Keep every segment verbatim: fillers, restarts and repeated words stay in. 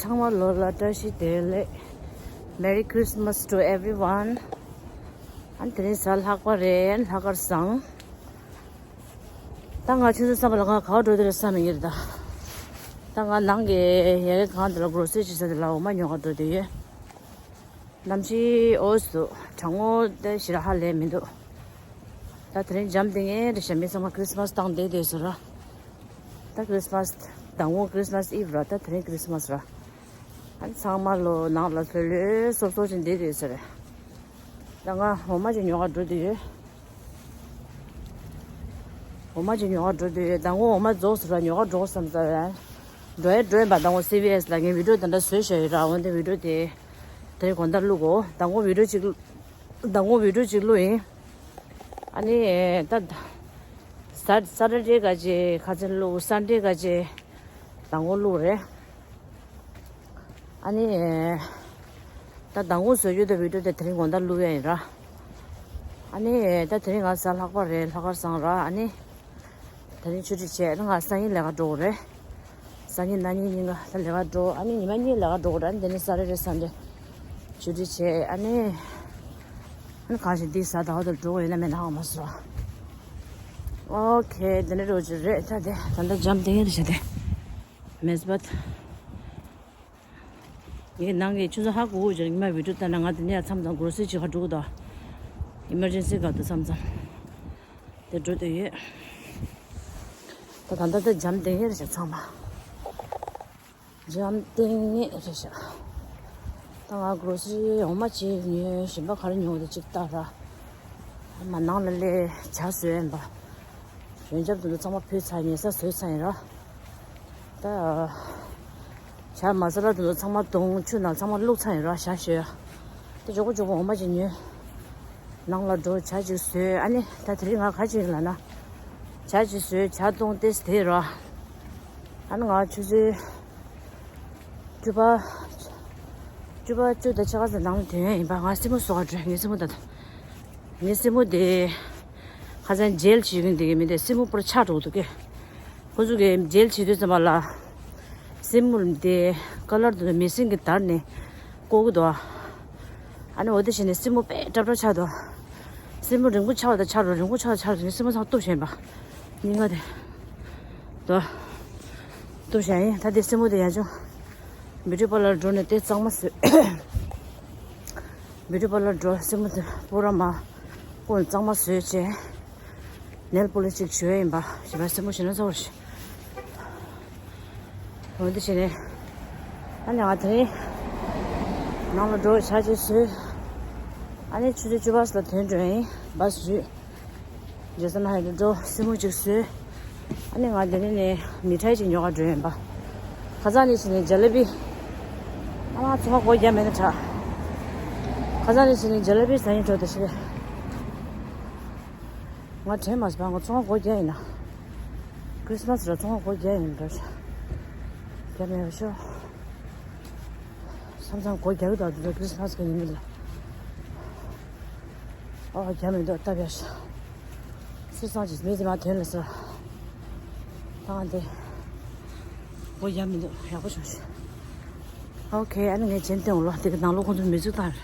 ཚང་མ་ལོ་ལ་བཀྲ་ཤིས་བདེ་ལེགས། Merry Christmas to everyone. ཨ་ནི་དེ་རིང་གཟའ་ལྷག་པ་རེད། ལྷག་དཀར་བཟང་། ད་ང་ཆུ་ཚོད་བསམ་པ་ལ་ང་ག་པར་འགྲོ་དེ་རེད་བསམ་ཡོད་ད། ད་ང་ནང་གི་ཡ་གི་གང་དེ་ལ་གྲོ་སི་རི་ཅིག་ཟ་དེ་ལ་འོ་མ་ཉོ་ག་འགྲོ་དེ་ཡོད། གནམ་གཤིས་འོ་སུ་གྲང་མོ་དེ་ཞེ་དྲག་ཧ་ལས་མི་འདུག་ད་དེ་རིང་འཇམ་ཐིང་ངེ་རེད་ཤག་མི་ཚང་མ་ཁྲི་སི་མ་སི་བཏང་བསྡད་བསྡད་སོང་ར། ད་ཁྲི་སི་མ་སི་ཟླ་ངོ་ཁྲི་སི་མ་སི་ཨིབ་ར། ད་དེ་རིང་ཁྲི་སི་མ་སི་ར། ཨ་ནི་ཚང་མ་ལོ་ནང་ལ་ལྷོད་ལྷོད་སོབ་སོབ་ཅིག་བསྡད་བསྡད་སོང་རེད། ད་ང་འོ་མ་ཅིག་ཉོ་ག་འགྲོ་བསྡད་ཡོད། འོ་མ་ཅིག་ཉོ་ག་འགྲོ་འདོད་ཡོད། ཟླ་ངོ་འོ་མ་རྫོགས་སོང་ར། ཉོ་ག་འགྲོ་བསམ་ས་ར། འགྲོ་ཡ་འགྲོ་ཡིན་པ། ཟླ་ངོ་སི་བི་ཨེས་ལ་ངས་བི་ཌིའོ་དེ་འདྲ་བཟོས་བཞག་ཡོད་ར། འོན་ཏེ་བི་ཌིའོ་དེ་དེ་རིང་དགོང་དག་བླུག་གོ། ཟླ་ངོ་བི་ཌིའོ་གཅིག་ཟླ་ངོ་བི་ཌིའོ་གཅིག་བླུག་ཡིན། ཨ་ནི་ད་ས་ས་ཊར་ཌེ་ག་ཅེ་ཁ་ཚན་བླུག་སན་ཌེ་ག་ཅེ་ཟླ་ངོ་བླུག་རེད། ཨ་ནི། ད་ཟླ་ངོ་བཟོ་རྒྱུ་དེ་བི་ཌིའོ་དེ་དེ་རིང་དགོང་དག་བླུག་ཡ་ཡིན་ར། ཨ་ནི། ད་དེ་རིང་ང་གཟའ་ལྷག་པ་རེད། ལྷག་དཀར་བཟང་ར། ཨ་ནི། དེ་རིང་ཆུ་ཊི་བྱས་ང་སང་ཉིན་ལས་ཀ་འགྲོ་དགོས་རེད། སང་ཉིན་གནངས་ཉིན་གཉིས་ཀ་ད་ལས་ཀ་འགྲོ། ཨ་ནི་ཉི་མ་གཉིས་ལས་ཀ་འགྲོ་དགོས་རེད། ཨ་ནི་དེ་ནས་ས་ཊར་ཌེ་སན་ཌེ་ཆུ་ཊི་བྱས། ཨ་ནི། ཨ་ནི་གང་ཞིག་འདི་གཟའ་ཟླ་བ་དེར་འགྲོ་དགོས་ཡོད་ན་མེད་ན་ཧ་མ་སོང་། ཨོ་ཁེ། དེ་ནས་འགྲོ་རྒྱུ་རེད། ད་དེ་ད་ལྟ་འཇམ་ཐིང་ངེ་རེད་ཤག་དེ་མེས་པ། ངས་ནང་གི་ཆུ་ཚོད་ཧ་གོ་གོ་བྱས་ཉི་མ་བི་ཌིའོ་ལྟ་ན། ང་དེ་ནས་མཚམས་མཚམས་གྲོ་སི་རི་ཅིག་ག་འགྲོ་གི་འདུག་ཨི་མར་ཇེན་སི་སྐབས་དུ་མཚམས་མཚམས་དེ་འགྲོ་འདོད་ཡོད། ད་ད་ལྟ་ད་འཇམ་ཐིང་ངེ་རེད་ཤག་ཚང་མ་འཇམ་ཐིང་ངེ་རེད་ཤག་ད་ང་གྲོ་སི་རི་འོ་མ་གཅིག་ཉོས། གཞན་པ་ག་རེ་ཉོ་དེ་གཅིག་ལྟ་ར། མ་ནང་ལ་སླེབས་ཇ་བཟོས་ཡིན་པ། ཡོན་ཆབ་དེ་ཚོ་ཚང་མ་ཕུལ་ཚར། ཉལ་ས་བཟོས་ཚར་ཡིན་ར། ད། ཇ་མ་ས་ལ་དེ་ཚོ་ཚང་མ་བཏུང་། ཆུ་ནང་ཚང་མ་བླུགས་ཚར་ཡིན་ར། ཞག་ཞོལ། ད་མགྱོགས་པོ་མགྱོགས་པོ་འོ་མ་ཅིག་ཉོས། ནང་ལ་འགྲོ། ཇ་ཅིག་བཟོས། ཨ་ནི་ད་དེ་རིང་ང་ག་ཅིག་ལ་ན། ཇ་ཅིག་བཟོས། ཇ་བཏུང་སྟེ་དེ་ར། ཨ་ནི་ང་ཆུ་ཚོད་བཅུ་པ། བཅུ་པ་བཅུ་དང་ཕྱེད་ཀ་ཙམ་ནང་ལ་ཐོན་ཡ་ཡིན་པ། ང་སེན་མོ་བཟོ་ག་འགྲོ། ངའི་སེན་མོ་ད་ད། ངའི་སེན་མོ་དེ་ཁ་སང་ཇེལ་བྱེད་ཀྱིན་དེ་གི་མི་དེ་སེན་མོ་པོར་ཆག་འགྲོ་འདུག་གས། ཁོ་ཚོ་གི་ཇེལ་བྱེད་དུས་ཙམ་པ་ལ་སེན་མོ་དེ་ཀ་ལར་དེ་མེ་ཤིན་གྱིས་བརྡར་ནས་བཀོག་གི་འདུག་ཨ་ནི་འོ་དེ་བྱས་ནས་སེན་མོ་དཔེ་སྲབ་སྲབ་ཆགས་འདུག་སེན་མོ་རིང་པོ་ཆགས་དང་ཆགས་རུང་། རིང་པོ་ཆགས་དང་ཆགས་རུང་། ངའི་སེན་མོ་ཚང་གཏུབ་བཞག་ཡིན་པ། སྙིང་ག་དེ་དོ་གཏུབ་བཞག་ཡིན། ད་དེ་སེན་མོ་དེ་ཡང་ཅུང་བིའུ་ཊི་པར་ལར་འགྲོ་ནས་དེ་གཙང་མ་བཟོས། བིའུ་ཊི་པར་ལར་འགྲོ། སེན་མོ་དེ་པུ་ར་མ་བཀོག་གཙང་མ་བཟོས་བྱས། ནེལ་པོ་ལིཤ་ཅིག་བྱུགས་ཡིན་པ། ཞེས་པ་སེན་མོ་ཞེ་ན་ཚ་བར་ཞིག་འོ་འདི་བྱས་ནས། ཨ་ནི་ང་དེ་རིང་ནང་ལ་འགྲོ། ཇ་ཅིག་བཟོས། ཨ་ནི་ཆུ་ཚོད་བཅུ་པ་ཙམ་ལ་ཐོན་འགྲོ་ཡིན། བཱས་བརྒྱུད། ཇེ་སན་ཧའི་ཊར་འགྲོ། སེན་མོ་ཅིག་བཟོས། ཨ་ནི་ང་འདི་ནས་ནས་མི་ཐའི་ཅིག་ཉོ་ག་འགྲོ་ཡིན་པ། ཁ་སང་ནས་བྱས་ནས་ཇ་ལེ་བི། ཨ་མ་ཚོང་ཁང་སྒོ་རྒྱག་མེད་ན་དྲག་ཁ་སང་ནས་བྱས་ནས་ཇ་ལེ་བི་ཟ་ཡིན་འགྲོ་དེ་ཤི་རེད། ང་དྲན་མ་སོང་། ང་ཚོང་ཁང་སྒོ་རྒྱག་ཡིན་ན། ཁྲི་སི་མ་སི་ར་ཚོང་ཁང་སྒོ་རྒྱག་ཡིན་འགྲོ། རྒྱག་མེད་པ་ཤོག་མཚམས་མཚམས་སྒོ་རྒྱག་གི་འདུག་འདི་ཚོ་ཁྲི་སི་མ་སི་གི་ཉིན་མོ་ལ། ཨོ་རྒྱག་མི་འདུག་སྟབས་ཡག་ཤག་སུ་སང་ཅིག་མི་ཟིན་མ་དོན་ལ་ཟེར། ད་ང་འདི་སྒོ་རྒྱག་མི་འདུག་ཡག་པོ་བྱུང་ཤག་ཨོ་ཁེ། ཨ་ནི་ངས་གྱེན་བསྟན་འོང་ལོ། དེ་གི་ནང་ལོགས་ཁོང་ཚོ་མི་ཚུགས་བཏང་རེད།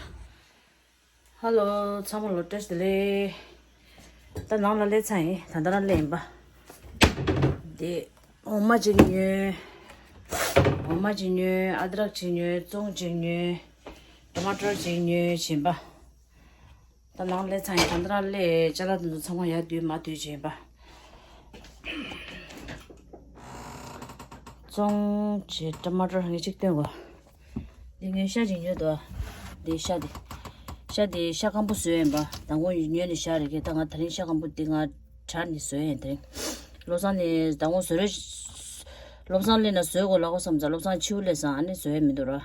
ཧ་ལོ། ཚང་མ་ལོ་བཀྲ་ཤིས་བདེ་ལེགས། ད་ནང་ལ་སླེབས་ཚར་ཡིན། ད་ལྟ་རང་སླེབས་ཡིན་པ། དེ་འོ་མ་ཅིག་ཉོས། འོ་མ་ཅིག་ཉོས། ཨ་དྲག་ཅིག་ཉོས། བཙོང་ཅིག་ཉོས། ཊ་མ་ཊར་ཅིག་ཉོས་བྱིན་པ། ད་ནང་སླེབས་ཚར་ཡིན། ད་ལྟ་རང་སླེབས། ཅ་ལག་དེ་ཚོ་ཚང་མ་ཡར་བསྡུས་མར་བསྡུས་བྱིན་པ། བཙོང་བྱེད་ཊ་མ་ཊར་ངས་གཅིག་སྟོན་གོ། འདི་ངས་ཤ་ཅིག་ཉོས་འདུག་འདི་ཤ་འདི། ཤ་འདི་ཤ་སྐམ་པོ་བཟོས་ཡིན་པ། དང་པོ་ཉོས་ནས་བཞག་རེད་གི། ད་ང་དེ་རིང་ཤ་སྐམ་པོ་འདི་ང་དྲ་ནས་བཟོས་ཡིན་དེ་རིང་། བློ་བཟང་ནས་དང་པོ་བཟོ་རེ། བློ་བཟང་སླེབས་ན་བཟོས་དགོས་ལབ་གོ་བསམ་ཙང་། བློ་བཟང་ཕྱི་པོ་སླེབས་སོང་། ཨ་ནི་བཟོས་མི་འདུག་ར།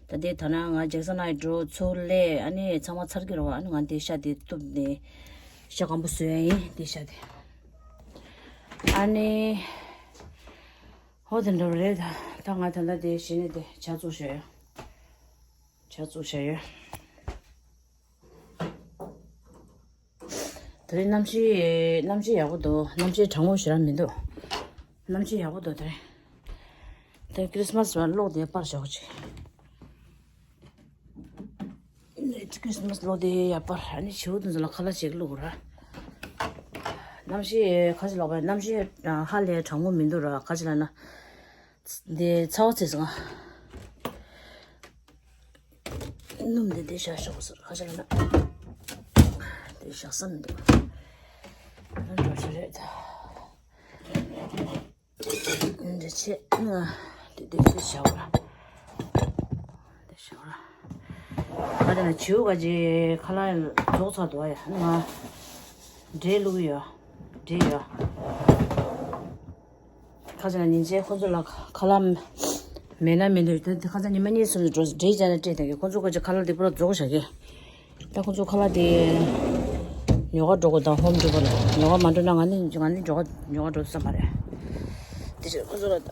ད་འདི་ད་ན་ང་ཇེག་སན་ཧའི་ཊར་འགྲོ། ཚུར་སླེབས། ཨ་ནི་ཚང་མ་ཚར་གི་རེད་བ། ཨ་ནི་ང་འདི་ཤ་འདི་གཏུབ་ནས་ཤ་སྐམ་པོ་བཟོས་ཡིན། འདི་ཤ་འདི། ཨ་ནི། ཧོ་དེ་འདྲ་བ་རེད་ད། ད་ང་ད་ལྟ་དེ་གཞི་ནས་དེ་ཇ་བཙུགས་བཞག་ཡོད། ཇ་བཙུགས་བཞག་ཡོད། དེ་རིང་གནམ་གཤིས་གནམ་གཤིས་ཡག་པོ་འདུག་གནམ་གཤིས་གྲང་མོ་ཞེ་དྲག་མི་འདུག་གནམ་གཤིས་ཡག་པོ་འདུག་དེ་རིང་། དེ་ཁྲིས་མས་བ་གློག་དེ་པར་བཞག་ཅིག་ཁྲིས་མས་གློག་དེ་ཡར་པར། ཨ་ནི་བྱིའུ་དེ་ཚོ་ལ་ཁ་ལག་ཅིག་བླུགས་ར། གནམ་གཤིས་ཁ་ཅིག་ལོག་པ། གནམ་གཤིས་ཧ་ལས་གྲང་མོ་མི་འདུག་ར། ཁ་ཅིག་ལ་ན་འདི་ཚ་བ་ཚེས་སོང་ང་། སྣུམ་འདི་འདི་བཞག་ཤོག་ཟེར། ཁ་ཅིག་ལ་ན་འདི་བཞག་ས་མི་འདུག་འགྲོ་ཆ་རེད་ད། འདི་ཆེ་ང་། འདི་འདི་འདི་བཞག་ར། འདི་བཞག་ར། ཨ་དེ་ན་བྱིའུ་ག་ཅིག་ཁ་ལག་རྫོགས་ཚར་འདུག་ཨ། ཡ་ང་འབྲས་བླུགས་ཡོད། འབྲས་ཡོད། ཁ་ཅིག་ལ་ཉིན་བྱེད་ཁོ་ཚོ་ལ་ཁ་ལག་མེད་ན་མི་འདུག་དེ་ཁ་ཅིག་ཉི་མ་གཉིས་གསུམ་འགྲོ་འབྲས་བྱས་ནས་སྤྲད་དེ་ཁོ་ཚོ་ག་ཅིག་ཁ་ལག་འདི་པུ་ར་རྫོགས་བཞག་གི། ད་ཁོ་ཚོ་ཁ་ལག་དེ་ཉོ་ག་འགྲོ་དགོས་དང་ཧོམ་ཌི་པོ་ལ་ཉོ་ག་མ་འགྲོ་ན་ང་ནི་ང་ནི་ཉོ་ག་ཉོ་ག་འགྲོ་བསམ་པ་རེད། དེ་ཕྱིར་ཁོ་ཚོ་ལ་ད་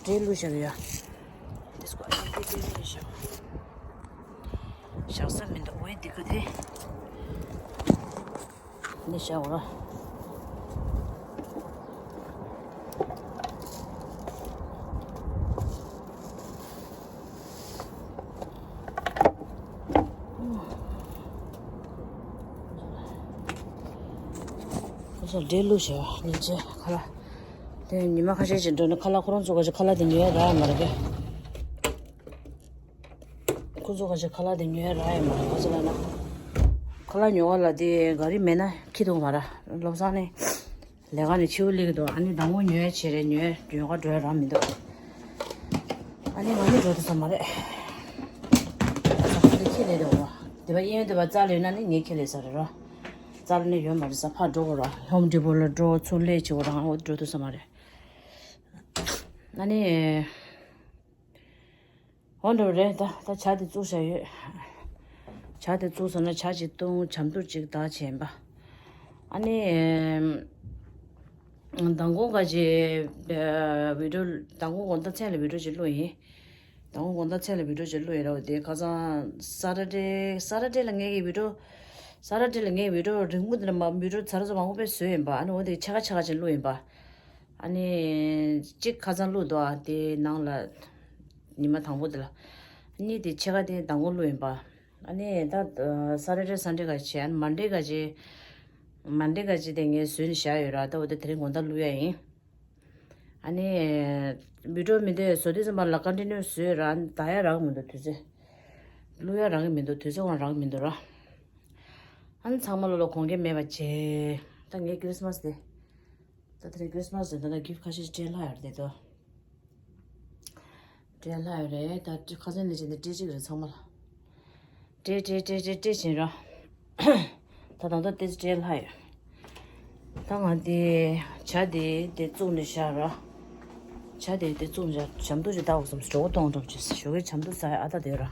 འབྲས་བླུགས་བཞག་ཡ། དེ་སྐོར་ལ་འབྲས་བླུགས་བཞག་བཞག་ས་མི་འདུག་འོ་ཡ་འདི་ག་དེ། འདི་བཞག་ར། ཁོ་ཚོ་འབྲས་བླུགས་བྱས་ཉིན་བྱེད་ཁ་ལག་དེ་ཉི་མ་ཁ་ཤས་ཤིག་འགྲོ་ན་ཁ་ལག་ཁོ་རང་ཚོ་ག་ཅིག་ཁ་ལག་དེ་ཉོ་ཡ་རག་ཡ་མ་རེད་པས། ཁོ་ཚོ་ག་ཅིག་ཁ་ལག་དེ་ཉོ་ཡ་རག་ཡ་མ་རེད། ག་ཅིག་ལབ་ན་ཁ་ལག་ཉོ་ག་ལ་དེ་ག་རི་མེད་ན་ཁྱི་འདུག་མ་ར། བློ་བཟང་ནི་ལས་ཀ་ནས་ཕྱིའུ་སླེབས་ཀྱི་འདུག་ཨ་ནི་ཟླ་ངོ་ཉོ་ཡ་བྱེད་རེད། ཉོ་ཡ་ཉོ་ག་འགྲོ་ཡ་རག་མི་འདུག་ཨ་ནི་ང་ནི་འགྲོ་ཐུབ་ས་མ་རེད། ས་ཁ་དེ་ཁྱི་ལས་རེད་འོ། དེ་བ་གཡས་གཡོན་དེ་བ་རྩ་ལ་ཡོད་ན་ནི་ངའི་ཁྱི་ལས་ས་རེད་ར། རྩ་ལ་ནི་ཡོད་མ་རེད། ས་ཕར་འགྲོ་དགོས་ར། ཧོམ་ཌི་པོ་ལ་འགྲོ། ཚུར་སླེབས་བྱེད་དགོས་ར། ང་འོ་འགྲོ་ཐུབ་ས་མ་རེད། ཨ་ནི། འོ་འདྲ་རེད་ད། ད་ཇ་དེ་བཙུགས་བཞག་ཡོད། ཇ་དེ་བཙུགས་སོང་ན་ཇ་ཅིག་བཏུང་། ཇ་མདོག་ཅིག་ད་བྱས་པ། ཨ་ནི། མདང་དགོང་ཁ་ཅིག་བི་ཌི་ཡོ། མདང་དགོང་དགོང་དག་མཚན་ལ་བི་ཌི་ཡོ་ཅིག་བླུགས་ཡིན། མདང་དགོང་དགོང་དག་མཚན་ལ་བི་ཌི་ཡོ་ཅིག་བླུགས་ཡིན་ར། འོ་དེ་ཁ་སང་སེ་ཊར་ཌེ། སེ་ཊར་ཌེ་ལ་ངའི་གི་བི་ཌི་ཡོ། སེ་ཊར་ཌེ་ལ་ངའི་བི་ཌི་ཡོ་རིང་པོ་དེ་ལ་མ་བི་ཌི་ཡོ་ཚར་ཚོ་མང་པོ་དཔེ་བཟོས་ཡིན་པ། ཨ་ནི་འོ་དེ་ཕྱེད་ཀ་ཕྱེད་ཀ་ཅིག་བླུགས་ཡིན་པ། ཨ་ནི་གཅིག་ཁ་སང་བླུགས་འདུག་ཨ་དེ་ནང་ལ། ཉི་མ་དང་པོ་དེ་ལ། གཉིས་དེ་ཕྱེད་ཀ་དེ་མདང་དགོང་བླུགས་ཡིན་པ། ཨ་ནི་ད་སེ་ཊར་ཌེ་སན་ཌེ་ག་བྱས། ཨ་ནི་མན་ཌེ་ག་བྱས། མན་ཌེ་ག་བྱས་དེ་ངས་བཟོས་ནས་བཞག་ཡོད་ར། ད་འོ་དེ་དེ་རིང་དགོང་དག་བླུགས་ཡ་ཡིན། ཨ་ནི་བི་ཌི་ཡོ་མི་དེ་བཟོ་དུས་ཙམ་པ་ལ་ཀོན་ཊི་ནིའུ་བཟོས་ར། ཨ་ནི་ད་ཡ་རག་གི་མི་འདུག་དུས་ཚོད། བླུགས་ཡ་རག་གི་མི་འདུག་དུས་ཚོད་ཁོ་རང་རག་གི་མི་འདུག་ར། ཨ་ནི་ཚང་མ་ལོ་ལོ་དགོངས་འགལ་མེད་པ་བྱས། ད་ངའི་ཁྲིས་མས་དེ། ད་དེ་རིང་ཁྲིས་མས་དེ་ད་ལྟ་གིཕ་ཁ་ཤས་ཅིག་སྤྲད་ལྷག་ཡོད་རེད་དོ། སྤྲད་ལྷག་ཡོད་རེད། ད་ཁ་སང་ནས་བྱས་ནས་སྤྲད་ཅིག་རེད་ཚང་མ་ལ། སྤྲད་སྤྲད་སྤྲད་སྤྲད་སྤྲད་བྱིན་ར། ད་ད་ལྟ་དེ་སྤྲད་ལྷག་ཡོད། ད་ང་དེ་ཇ་དེ་དེ་བཙུགས་ནས་བཞག་ར། ཇ་དེ་དེ་བཙུགས་ནས་བཞག་ཇ་མདོག་ཅིག་ལྟ་དགོས་བསམ། གྲོད་ཁོག་གཏོང་འགྲོ་བྱས་ཞོགས་ཀའི་ཇ་མདོག་ཟ་ཡ་ཨ་ད་དེ་ར།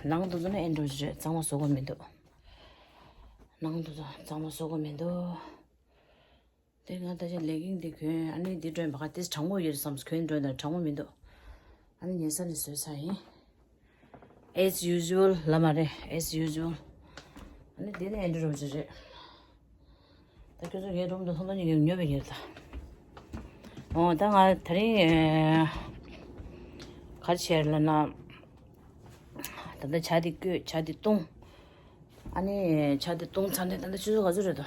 ནང་དུ་ཚོ་ནི་ཨེ་འགྲོ་རེད། གཙང་མ་བཟོ་དགོས་མི་འདུག་ནང་དུ་ཚོ་གཙང་མ་བཟོ་དགོས་མི་འདུག་དེ་ང་ད་ཆ་ལེ་གིང་འདི་གོན། ཨ་ནི་འདི་སྒྲོན་པ་ག་དེ་གྲང་མོ་ཡོད་བསམ། གོན་སྒྲོན་དང་གྲང་མོ་མི་འདུག་ཨ་ནི་ཉལ་ས་ནས་བཟོས་ཚར་ཡིན། As usual ལབ་མ་རེད། As usual ཨ་ནི་འདི་ནི་ཨེ་འདྲ་རོ་ཅིག་རེད། ད་ཁྱོད་ཚོ་ངའི་རུམ་དུ་ཐོང་ཐོང་ཉིན་ཉོ་བའི་ཉེར་ད། འོ་ད་ང་དེ་རིང་ག་རེ་བྱས་ལབ་ན། ད་ལྟ་ཇ་འདི་བསྐོལ། ཇ་འདི་བཏུང་། ཨ་ནི་ཇ་དེ་བཏུང་ཚར་ནས་ད་ལྟ་ཆུ་ཚོད་ག་ཚོད་རེད་དོ།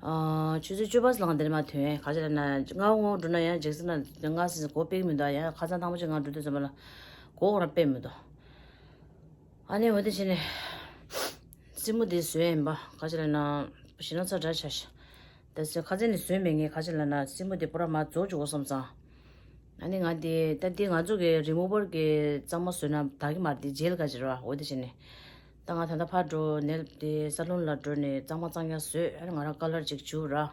ཨ། ཆུ་ཚོད་བཅུ་པ་ལང་དེར་མ་ཐོན། ག་ཅི་ལབ་ན་སྔ་བོ་འགྲོ་ན་ཡང་འཇིགས་སེ་ན་སྔ་སེ་སེ་སྒོ་ཕྱེ་གི་མི་འདུག་ཡང་ཁ་སང་དང་པོ་ཅིག་ང་འགྲོ་དུས་ཙམ་པ་ལ་སྒོ་ཁོ་རང་ཕྱེ་མི་འདུག་ཨ་ནི་འོ་དེ་བྱས་ནས་སྲིན་མོ་དེ་བཟོས་ཡིན་པ། ག་ཅི་ལབ་ན་ཞེ་སྡང་ཚ་དྲག་ཆགས་ཤག་ད་ཁ་སང་ནས་བཟོས་མེད་ངས། ག་ཅི་ལབ་ན་སྲིན་མོ་དེ་པུ་ར་མར་རྫོགས་བཅུག་དགོས་བསམ་ཙང་། ཨ་ནི་ང་དེ་ད་འདི་ང་ཚོ་གི་རི་མུ་ཝར་གི་གཙང་མ་བཟོས་ན་དག་གི་མ་རེད། དེ་ཇེལ་ག་ཅི་རེད་པ། འོ་དེ་བྱས་ནས་ད་ང་ད་ལྟ་ཕར་འགྲོ་ནས་དེ་ས་ལོན་ལ་འགྲོ་ནས་གཙང་མ་གཙང་རྐྱང་བཟོས། ཨ་ནི་ང་རང་ཀ་ལར་ཅིག་བྱུག་ར།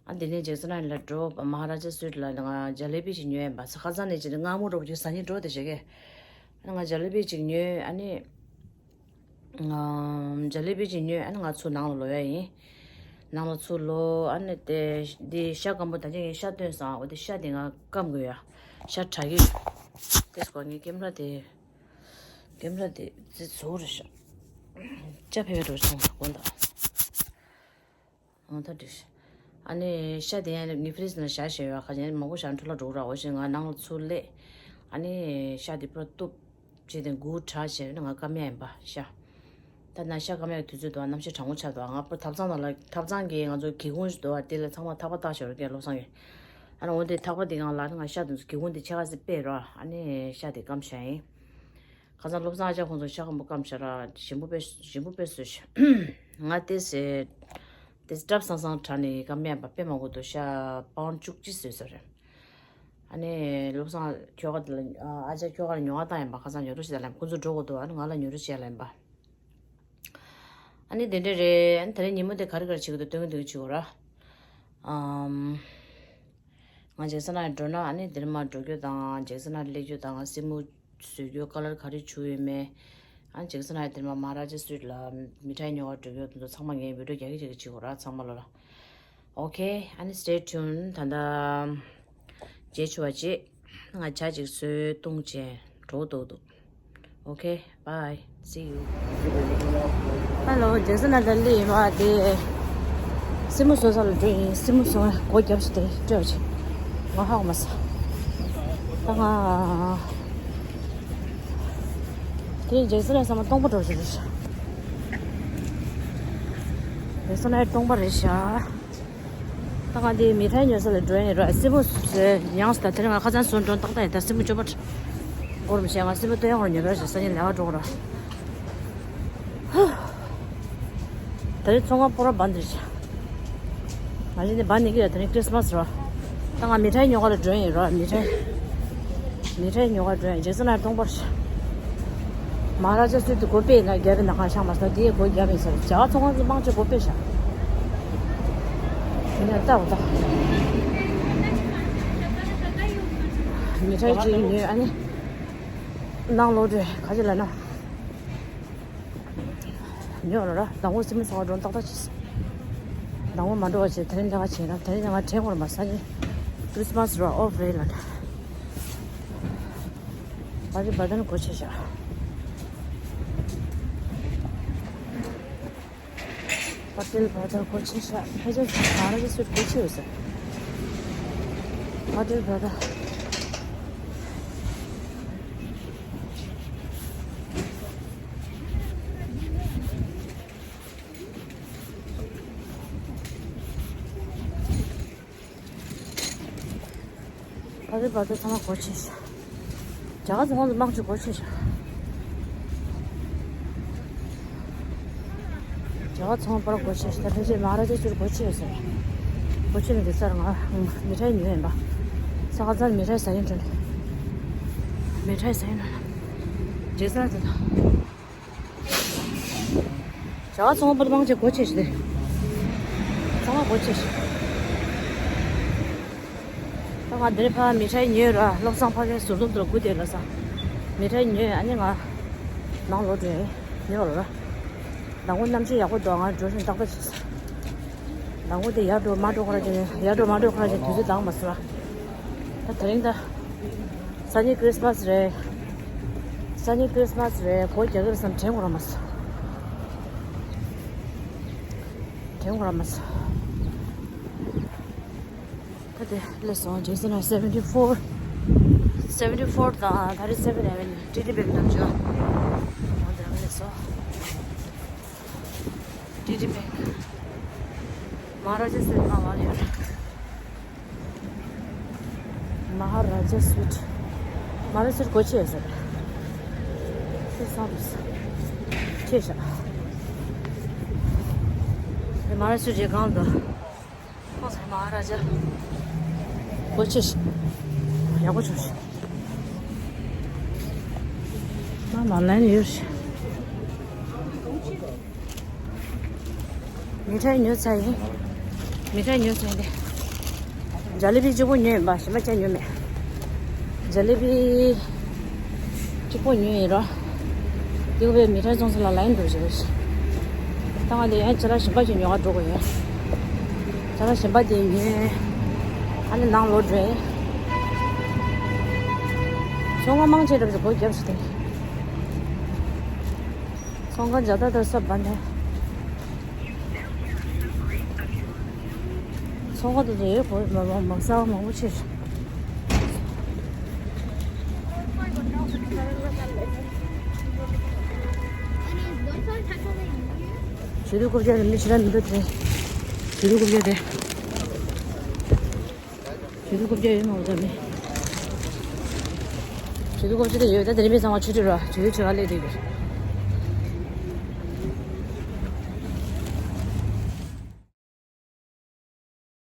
ཨ་འདི་ནས་ཇེག་སན་ལ་འགྲོ། མ་ཧ་ར་ཇ་སུ་ཊི་ལ་ང་ཇ་ལེ་བི་ཅིག་ཉོས་ཡིན་པ། ཁ་སང་ནས་ཅིག་མངར་མོ་འདྲ་པོ་ཅིག་ཟ་སྙིང་འདོད་དེ་བྱེད་ཀྱི། ཨ་ནི་ང་ཇ་ལེ་བི་ཅིག་ཉོས། ཨ་ནི། ཨམ། ཇ་ལེ་བི་ཅིག་ཉོས། ཨ་ནི་ང་ཚུར་ནང་ལ་ལོག་ཡ་ཡིན། ནང་ལ་ཚུར་ལོག་ཨ་ནི་དེ་འདི་ཤ་སྐམ་པོ་ད་ཅི་ངས་ཤ་བཏོན་སོང་། འོ་དེ་ཤ་དེ་ང་སྐམ་དགོས་ཡ། ཤ་དྲག་གི། དེ་སྐོར་ངས་ཀེམ་ར་དེ། ཀེམ་ར་དེ་ཙི་ཚོ་རེ་ཤ། ཅ་ཕེ་ཕེ་འགྲོ་སོང་དགོན་དག་ཨང་ད་འགྲིག་ཤག་ཨ་ནི་ཤ་དེ་ཡང་ངའི་ཕི་རིས་ནང་བཞག་བཞག་ཡོད། ཁ་ཅིག་མང་པོ་བཞག་འཕྲོ་བརླག་འགྲོ་གི་ར། འོ་ཞེས་ང་ནང་ལ་ཚུར་སླེབས། ཨ་ནི་ཤ་དེ་པུ་ར་གཏུབ་བྱས་ཏེ་འགུག་དྲག་བྱས་ནས་ང་སྐམ་ཡ་ཡིན་པ་ཤ། ད་ན་ཤ་སྐམ་ཡ་དུས་ཚོད་འདུག་གནམ་གཤིས་གྲང་མོ་ཆགས་འདུག་ང་པུ་ར་ཐབ་ཚང་ནང་ལ། ཐབ་ཚང་གི་ང་ཚོ་སྒེའུ་ཁུང་ཞིག་འདུག་བ། དེ་ལ་ཚང་མ་ཐག་པ་བཏགས་བཞག་རེད། སྐད་བློ་བཟང་གིས། ཨ་ནི་འོ་དེ་ཐག་པ་དེ་སྒང་ལ་ང་ཤ་དེ་ཚོ་སྒེའུ་ཁུང་དེ་ཕྱེད་ཀ་ཙམ་ཕྱེས་ར། ཨ་ནི་ཤ་དེ་སྐམ་བཞག་ཡིན། ཁ་སང་བློ་བཟང་ཨ་ཅག་ཁོང་ཚོ་ཤ་སྐམ་པོ་སྐམ་བཞག་ར། ཞིམ་པོ་དཔེ་ཞིམ་པོ་དཔེ་བཟོས་ཤག་ང་དེ་ཟེར། དེ་སྐྲ་སང་སང་དྲ་ནས་སྐམ་ཡ་ཡིན་པ། དཔེ་མང་པོ་འདུག་ཤ་པའོན་བཅུ་གཅིག་བཟོས་ས་རེད། ཨ་ནི་བློ་བཟང་ཁྱོ་ག་དེ་ལ་ཨ་ཅག་ཁྱོ་ག་ལ་ཉོ་བ་བཏང་ཡིན་པ། ཁ་སང་ཉོ་རོགས་བྱེད་ལབ་ཡིན་པ། ཁོང་ཚོ་འགྲོ་དགོས་འདུག་ཨ་ནི་ང་ལ་ཉོ་རོགས་བྱེད་ལབ་ཡིན་པ། ཨ་ནི་དེ་འདྲ་རེད། ཨ་ནི་དེ་རིང་ཉིན་མོ་དེ་ག་རེ་ག་རེ་བྱེད་ཀྱི་འདུག་སྟོན་གྱི་འདུག་བྱེད་དགོས་ར། ཨམ། ང་ཇེག་སན་ལ་འགྲོ་ན། ཨ་ནི་དེ་རིང་མ་འགྲོ་རྒྱུ་དང་། ཇེག་སན་ལ་སླེབས་རྒྱུ་དང་། སེན་མོ་བཟོ་རྒྱུ་ཀ་ལར་ག་རེ་བྱུགས་ཡོད་མེད། ཨ་ནི་ཇེག་སན་ལ་དེ་རིང་མ་མ་ཧ་ར་ཇ་སུ་ཝིཊ་ལ་མི་ཐའི་ཉོ་བར་འགྲོ་རྒྱུ་དེ་ཚོ་ཚང་མ་ངས་བི་ཌིའོ་རྒྱག་གི་རྒྱག་གི་བྱེད་དགོས་ར། ཚང་མ་ལོ་ལ། ཨོ་ཁེ། ཨ་ནི་stay tuned། ད་ལྟ་རྗེས་ཆུ་བ་རྗེས་ང་ཇ་ཅིག་བཟོས་བཏུང་བྱས་འགྲོ་འདུག་འདུག་ཨོ་ཁེ། Bye, see you. ཧ་ལོ། ཇེག་སན་ལ་ད་སླེབས་ཡིན་པ། དེ་སེན་མོ་བཟོ་ས་ལ་འགྲོ་ཡིན། སེན་མོ་བཟོ་སྒོ་བརྒྱབ་ཤིག་དེ་སྤྲོད་བྱས། ང་ཧ་གོ་མ་སོང་། ད་ང་དེ་ཇེག་སན་ལ་ས་མ་སྟོང་པ་འགྲོ་ཞིག་རེད་ཤག་ཇེག་སན་ལ་སྟོང་པ་རེད་ཤག་ད་ང་འདི་མི་ཐའི་ཉོ་ས་ལ་འགྲོ་ཡིན་ར། སེན་མོ་ཡང་ད་དེ་རིང་ང་ཁ་སང་སོང་འགྲོ་ཏག་ཏག་ཡིན། ད་སེན་མོ་སྐྱོ་པོ་འགོར་མི་ཤེས། ང་སེན་མོ་སྟོན་ཡོང་ར། ཉོ་ར་ཞེས་སང་ཉིན་ལས་ཀ་འགྲོ་གི་ར། ད་རེས་ཚོང་ཁང་པུ་ར་བན་དེ་རེད། ང་ཅི་ནས་བན་ནི་གི་ཡ། ད་རེས་ཁྲིས་མས་ར། ད་ང་མི་ཐའི་ཉོ་ག་ལ་འགྲོ་ཡིན་ར། མི་ཐའི། མི་ཐའི་ཉོ་ག་འགྲོ་ཡིན། ཇེག་སན་ལ་སྟོང་པར། མ་ཧ་ར་ཇ་སུ་ཝིཊ་དེ་སྒོ་ཕྱེ་ན་རྒྱབ་པའི་ནང་ཁ་ཤང་མ་ས་དེའི་སྒོ་རྒྱབ་ཡིན་ཟེར། ཇ་ཚོང་ཁང་ཚོ་མང་ཆེ་སྒོ་ཕྱེ་ཤག་ཡིན་ན་ལྟ་བ་ད། མི་ཐའི་ཅིག་ཉོས། ཨ་ནི་ནང་ལོག་འགྲོ་ག་ཅི་ལ་ན། ཉོ་ར་ར། ཟླ་ངོ་སེན་མོ་བཟོ་ག་འགྲོ་ཏག་ཏག་བྱས། ཟླ་ངོ་མ་འགྲོ་བ་བྱས། དེ་རིང་འདི་ག་བྱས་ན། དེ་རིང་འདི་ག་དྲན་དགོས་ར་མ། སང་ཉིན་ཁྲིས་མས་ར། ཨོཕ་རེད་ལ། པ་ཊེལ་བྷ་ར་དར་སྒོ་ཕྱེ་ཤག་པ་ཊེལ་བྷ་ར་དར་སྒོ་ཕྱེ་ཤག་ཕལ་ཆེར་མ་ཧ་ར་ཇ་སུ་ཝིཊ་སྒོ་ཕྱེ་ཡོད་ས། པ་ཊེལ་བྷ་ར་དར། པ་ཊེལ་བྷ་ར་དར་ཚང་མ་སྒོ་ཕྱེ་ཤག་ཇ་ཁང་ཚང་མ་མང་ཆེ་སྒོ་ཕྱེ་ཤག་ཇ་ཁང་ཚང་མ་པར་སྒོ་ཕྱེ་ཤག་ད་ཕལ་ཆེར་མ་ཧ་ར་ཇ་སུ་ཝིཊ་སྒོ་ཕྱེ་ཡོད་ས་རེད། སྒོ་ཕྱེ་ནས་དེ་སར་ང་མི་ཐའི་ཉོས་ཡིན་པ། ས་ག་ཚང་མི་ཐའི་ཟ་ཡིན་དྲན། མི་ཐའི་ཟ་ཡིན་ན། ཇེག་སན་ལ་ད། ཇ་ཁང་ཚང་མ་པར་མང་ཆེ་སྒོ་ཕྱེ་ཤག་དེ། ཚང་མ་སྒོ་ཕྱེ་ཤག་ད་ང་འདིར་ཕ་མི་ཐའི་ཉོས་ར། བློ་བཟང་ཕ་གིའི་ཟུར་འཛོམས་དུ་སྒུག་བསྡད་ལ་ས། མི་ཐའི་ཉོས། ཨ་ནི་ང་ནང་ལོག་འགྲོ་ཡིན། ཉོ་ར་ར། ཟླ་ངོ་གནམ་གཤིས་ཡག་པོ་འདུག་ང་འགྲོ་བཞིན་ཏག་ཏག་བྱས། ཟླ་ངོ་དེ་ཡར་འགྲོ་མར་འགྲོ་ཁོ་ར་ཅན། ཡར་འགྲོ་མར་འགྲོ་ཁོ་ར་ཅན་དུས་ཚོད་འདང་མ་སོང་ར། ད་དེ་རིང་ད། སང་ཉིན་ཁྲིས་མས་རེད། སང་ཉིན་ཁྲིས་མས་རེད། སྒོ་རྒྱག་གི་རེད་བསམ། དྲན་དགོས་ར་མ་སོང་། དྲན་དགོས་ར་མ་སོང་། ད་དེ་སླེབས་སོང་། ཇེག་སན་ལ་seventy four, seventy four དང་thirty seven Avenue, ཊི་ཌི་བྷེང་ནང་ཆོག་འོ་དེ་རང་སླེབས་སོང་། ཊི་ཌི་བྷེང་། མ་ཧ་ར་ཇ་སུ་ཝིཊ་ང་བ་ལ་ཡོད། མ་ཧ་ར་ཇ་སུ་ཝིཊ། མ་ཧ་ར་ཇ་སུ་ཝིཊ་སྒོ་ཕྱེ་ཡོད་ས་རེད། ཤེས་སོང་། ཕྱེ་ཤག་མ་ཧ་ར་ཇ་སུ་ཝིཊ་རྗེས་གང་དུ། ཁོང་ཚོ་མ་ཧ་ར་ཇ་སྒོ་ཕྱེ་ཤག་ཡག་པོ་བྱུང་ཤག་མ་མ་ལན་ཡོད་ཤག་མི་ཐའི་ཉོས་ཚར་ཡིན། མི་ཐའི་ཉོས་ཚར་ཡིན་ཏེ། ཇ་ལེ་བི་གཅིག་པོ་ཉོས་ཡིན་པ། གཞན་པ་ཅང་ཉོས་མེད། ཇ་ལེ་བི་གཅིག་པོ་ཉོས་ཡིན་རོ། དེ་བས་མི་ཐའི་བཙོང་ས་ལ་ལའིན་འགྲོ་བཞིན་རེད། ད་ང་དེ་ཡང་ཅ་ལག་གཞན་པ་ཞིག་ཉོ་ག་འགྲོ་དགོས་ཡོད། ཅ་ལག་གཞན་པ་དེ་ཉོས། ཨ་ནི་ནང་ལོག་འགྲོ་ཡིན། ཚོང་ཁང་མང་ཆེ་འགྲོ་བཞིན་སྒོ་བརྒྱབ་བཞིན་དེ། ཚོང་ཁང་ཇ་ད་ད་ས་བ་ནས། ཚོང་ཁང་དེ་ཚོ་ཡོད་པོ་མ་མ་མ་གསར་པ་མང་པོ་ཕྱིར། ཞུ་དུས་རྐུབ་བཀྱག་རེད། མི་ཞེ་དྲག་མི་འདུག་དེ། ཞུ་དུས་རྐུབ་བཀྱག་དེ། ཞུ་དུས་རྐུབ་བཀྱག་ཡོད་མང་པོ་ཙམ་མེད། ཞུ་དུས་རྐུབ་བཀྱག་དེ་ཡོད། ད་དེ་རིང་མི་ཚང་མ་ཆུ་ཁྲུས་ར་ཞུ་དུས་ཆུ་བ་ལས་དེ་གི།